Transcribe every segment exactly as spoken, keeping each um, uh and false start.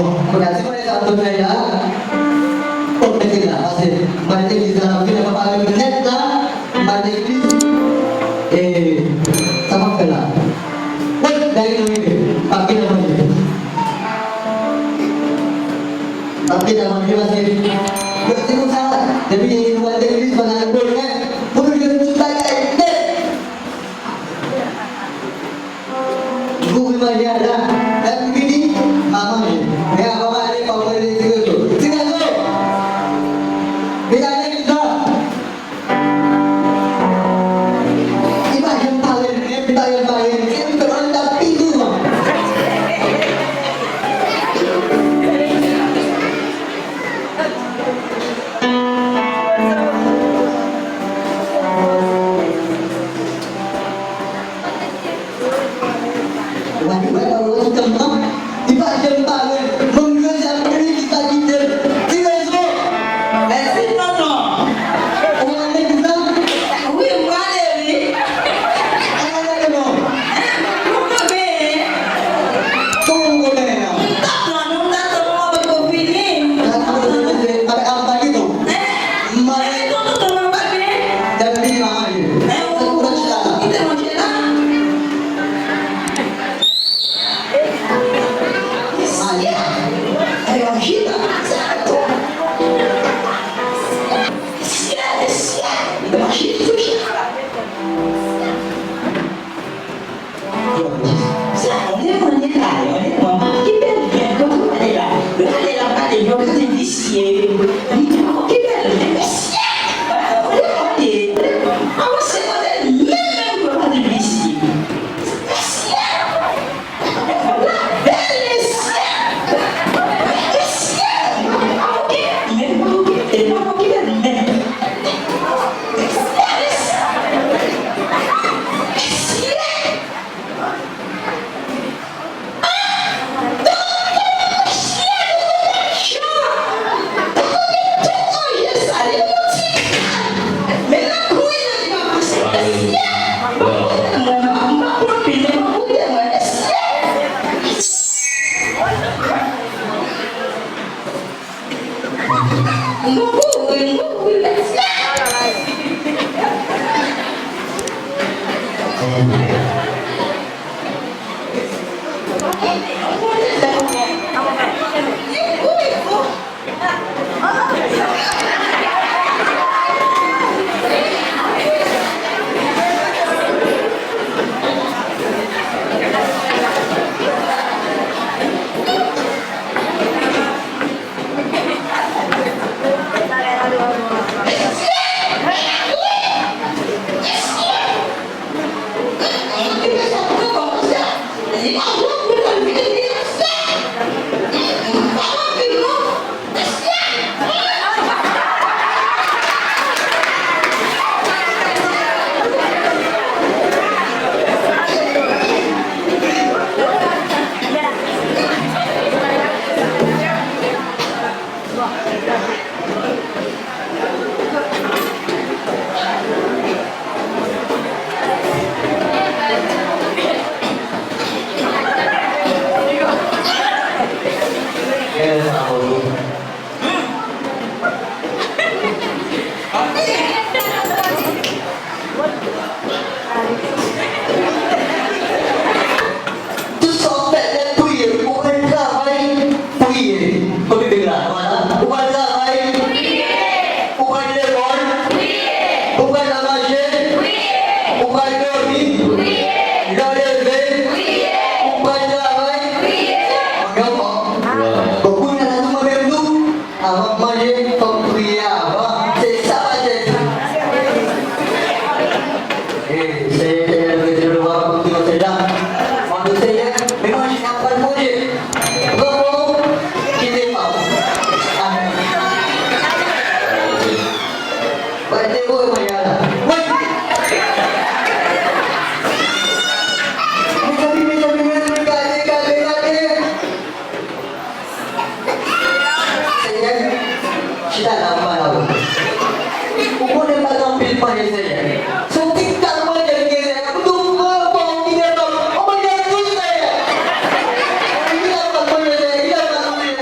Kounye a, ti mwen sa ap fè la, ou mete la, paske m al legliz la, m vin papa yo nèt la, m al legliz, e sa m ap fè la. Wi, dayè nou rive, m ap gen nan manje. M ap gen nan manje, paske yo di konsa, depi gen nou al legliz, pandan nou bezwen, pou nou jwenn tout bagay nèt. M kouvri manje a la. Lè m vini, m a manje. Men avan m ale, fò m rele Ti Rezo. Ti Rezo! Vin ale, vin la. Li pa janm pale, li pa janm pale. Se m fè l ap pi douvan. Wè, wè, wè, wè, wè, li pa janm pale. Bon, Jozèf, li ki pa kite l. Ti Rezo. Mèsi, tonton. Ou wè nèg sa? Wi, m prale, wi. Ou wè nèg non? Hein? Ou konn benyen? Kòman ou konn benyen non? M t ap tann ou, m t ap tann ou, mwen poko fini. Avèk, avèk, avèk, avèk, avèk, avèk, Mwen tonton, tonton, mwen pa byen. Dèpi m a manje. Ou, ou, ou kite manje la. Mesye, mesye, mesye. Sa, on est, on est là, on est, on, ki bèl nèg, gade la, gade la, gade, yo gade visye, li, ki bèl nèg, mesye, on est, on est, avanse, on est, menm, menm, yo gade visye, mesye, la bèl, mesye, mesye, pa okipe, men pa okipe, pa okipe, men, mesye, mesye, mesye. Tout sa w fè nèt, priye. Ou pa travay, priye. Okipe la, vwala. Ou pa travay, priye. Ou pa lekòl, priye. Ou pa nan manje, priye. Ou pa dòmi, priye. Lè w leve, priye. Ou pa travay, priye. Bon, bon. Bon, kounye a la, nou mande nou. Avan m manje, fò m priye avan. Se sa pastè di. E, Senyè, Senyè, Senyè, Senyè, Senyè, mande Senyè, men manje a pral manje. Pran kò w, kite pa w. Amèn. Pral devore manje a la. Wi! Mezanmi, mezanmi, mezanmi, gade, gade, gade. Senyè, chita la, m pale avè w. Ou konnen m pa gen anpil manje, Senyè. Se yon ti kal manje m gen, Senyè. M tou pran pa w ki devan m. Yon manje dous, Senyè. Ki lè m pral manje, Senyè? Ki lè m pral manje?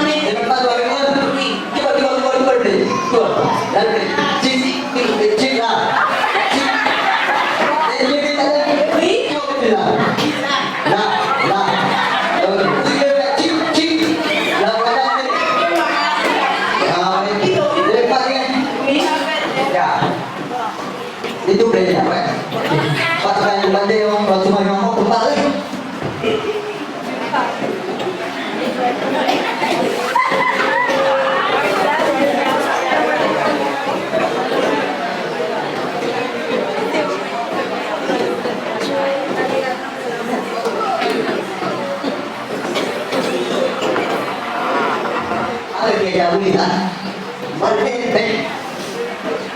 Lè m pa dwe avè mwen? Wi. Ki bò, ki bò, ki bò, ki bò l vle? Ki bò? La l vle. Chik, chik, chik la. Chik. E, e, e, e, e, ki bò ki vle la? La, la. Ok. Chik, chik, chik. La, la, la, la. Ah, wi. Lè m pa gen. Ya. Li tou plen la, wè. Pa travay pou mande yon lòt sou manje ankò pou pale. Ale, Pierre, ya, wi, la. Ban l vin, vin.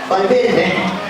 Ban l vin, vin.